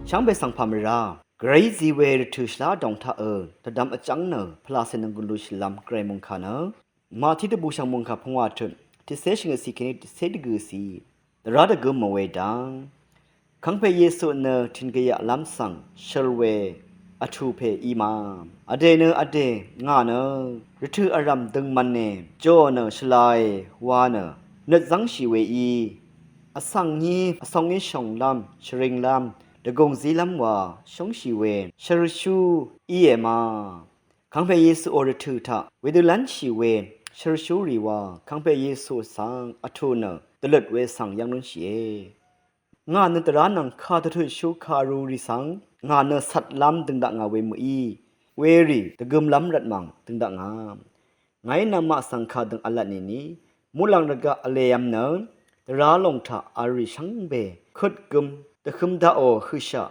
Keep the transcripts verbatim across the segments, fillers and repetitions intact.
Shvngbe svng pà mvrá gvrayí zi we rvtø̀ shvlá dòng taq ø dvdvm vjv́ng nø pvlacè nònggùn lúshìlv́m gvray mòngkà nø Mati dvbùshv̀ng mòngkà pungwà tøt tiqcé shvngøt sì kèní tiqcé dvgø̀ sì dvrá dvgø̄m mò we dv́ng Kàngpè Yesu nø tìngvyaqlv́m svng shøl we vtù pè í ma. Vdè nø vdè ngà nø rvtø̀ vrv̀m døngmv̄ne jòò nø shvlae wa nø nøt zv́ngshì we í. Vsvng ngí vsvng ngí shònglv́m shvringlv́m dvgùng zílv́m wa shóngshì we shvrshú íe ma. Kàngpè Yesuò rvtø̀ taq wedø lv́nshì we shvrshúrì wa Kàngpè Yesu svng vtù nø dvløt we svng yv́ng lúnshìe. Ngà nø dvrá nvng kà dvtutshú kàrurì svng ngà nø cvtlv́m døng dakngà we mø̀í. Werì dvgø̄mlv́m rvtmv̀ng døng dakngà. Ngàí namaq svng kàdøng v̄lvt nìni muqlàng rvgaq vlev̄m nø dvrá lòng taq v̄lrì shvngbe køt gø̄m dvhø̄m daqò høqshaq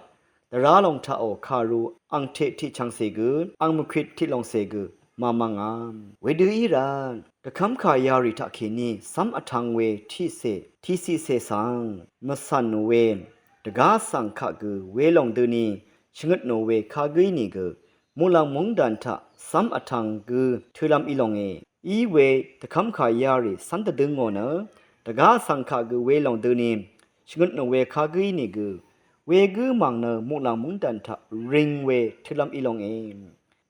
dvrá lòng taqò kàru angteq tiqchv̀ngcè gø ang mvkwit tiqlòngcè gø màmvngà. Wedø í rvt dvkv́mkà yarì taqkèní cv́m vtv̄ng we tiqcè tiqciqcè svng mvcv̀n we dvgá svng kaq gø welòng døni shvngøt nò we kagǿí nìgø muqlàng móngdàn taq cv́m vtv̄ng gø tø̄lv́m í longe. Í we dvkv́mkà yarì cv́n dvdø̄ngò nø dvgá svng kaq gø welòng døni shvngøt nò we kagǿí nìgø wegǿ mv̀ng nø muqlàng móngdàn taq ring we tø̄lv́m í longe.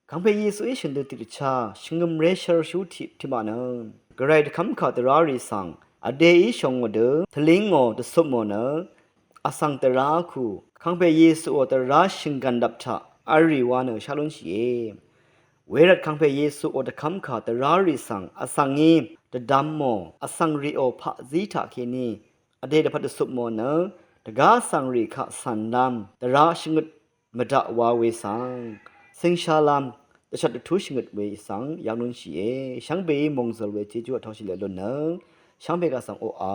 Kàngpè Yesuí shø̀n dø tiqdvchá shvngø̄mré shvrshú tiq tiqmaq nø gvray dvkv́mkà dvrárì svng vdèí shòngò dø tvlíngò dvcupmò nø vsvng dvrá kù Kàngpè Yesuò dvrá shø̀nggv̀n dvp taq v̄lrì wa nø shá lúnshìe. Wervt Kàngpè Yesuò dvkv́mkà dvrárì svng vsvng ngí dvdv̄mò vsvng rìò paqzí taqkèní vdè dvpvt dvcupmò nø dvgá vsvng rì kaq cv̀nlv́m dvrá shvngøt mvdaq wa we svng cìngshálv́m dvshvt dvtú shvngøt we svng yv́ng lúnshìe. Shvngbeí mòngzø̀l we jejú vtōshì lè lún nø shvngbe kaq svng oqà